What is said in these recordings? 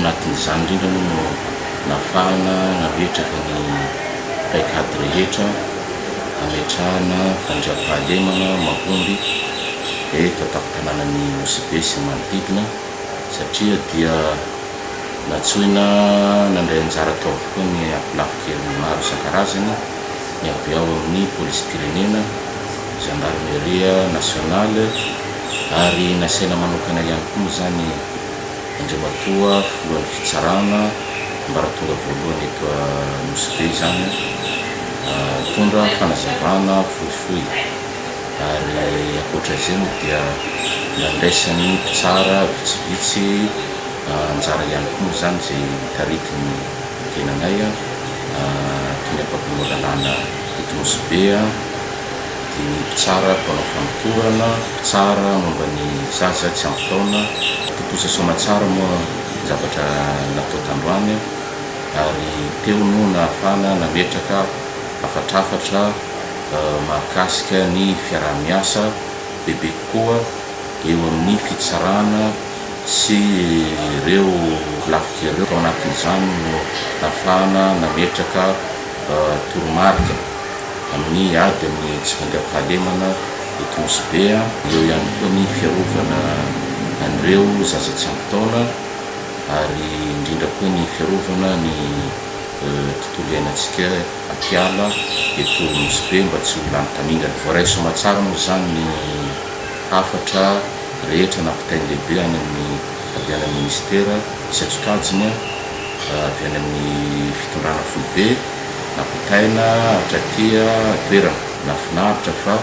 anatin'izany indrindra moa no nahafahana nametraka ny paikady rehetra hametrahana fandriampahalemana mahomby eto an-tampon-tanànan'i Nosy Be sy ny manodidina satria dia nantsoina nandray anjara tao avokoa ny ankolafin-kery maro isan-karazany, ny avy ao amin'ny polisim-pirenena, gendarmerie nationale ary nasaina manokana ihany koa moa izany Andriamatoa filohan'ny fitsarana ambaratonga voalohany eto Nosy Be izany nitondra fanazavana fohifohy ary ankoatra izay moa dia nandraisan'ny mpitsara vitsivitsy anjara ihany koa moa izany izay taritin'ny tenanay toy ny ampampinoa lalàna eto Nosy Be dia ny mpitsara mpanao famotorana, mpitsara momba ny zaza tsy ampy taona. Tontosa soamatsara moa ny zavatra natao tandroany ary teo no nahafahana nametraka hafatrafatra mahakasika ny fiaraha-miasa bebe kokoa eo amin'ny fitsarana sy ireo lafika ireo. Tao anatin'izany no nahafahana nametraka toromarika amin'ny ady amin'ny tsy fandriampahalemana eto Nosy Be. Eo ihany koa ny fiarovana an'ireo zaza tsy ampy taona ary indrindra koa ny fiarovana ny tontolo iainantsika atiala eto Nosy Be mba tsy ho lany tamingana. Voaray soamatsara moa izany ny hafatra rehetra nampitain'ny lehibe any amin'ny avy any amin'ny minisitera isan-tsokajiny, avy any amin'ny fitondrana foibe, nampitaina hatraty an-toerana. Nahafinaritra fa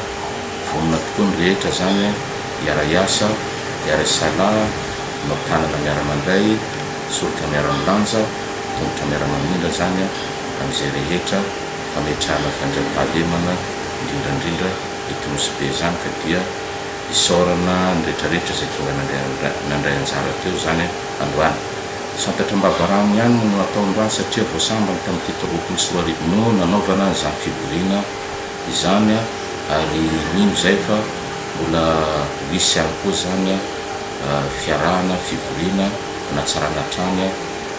vonona tokoa ny rehetra izany hiara-hiasa, hiara-hisalahy, hanao tanana miara-mandray, soroka miara-milanja, tongotra miara-mamindra izany amin'izay rehetra fametrahana fandriampahalemana indrindra indrindra eto Nosy Be izany ka dia isaorana ny rehetrarehetra izay tonga nandray anjara teo izany androany. Santatra am-bavarano ihany moa no natao androany satria vao sambany tamin'ity taona 2020 no nanaovana izany fivoriana izany ary mino izahay fa mbola ho hisy ihany koa izany fiarahana, fivoriana hanatsarana hatrany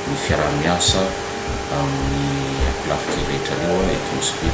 ny fiaraha-miasa amin'ny ankolafy rehetra ireo eto Nosy Be.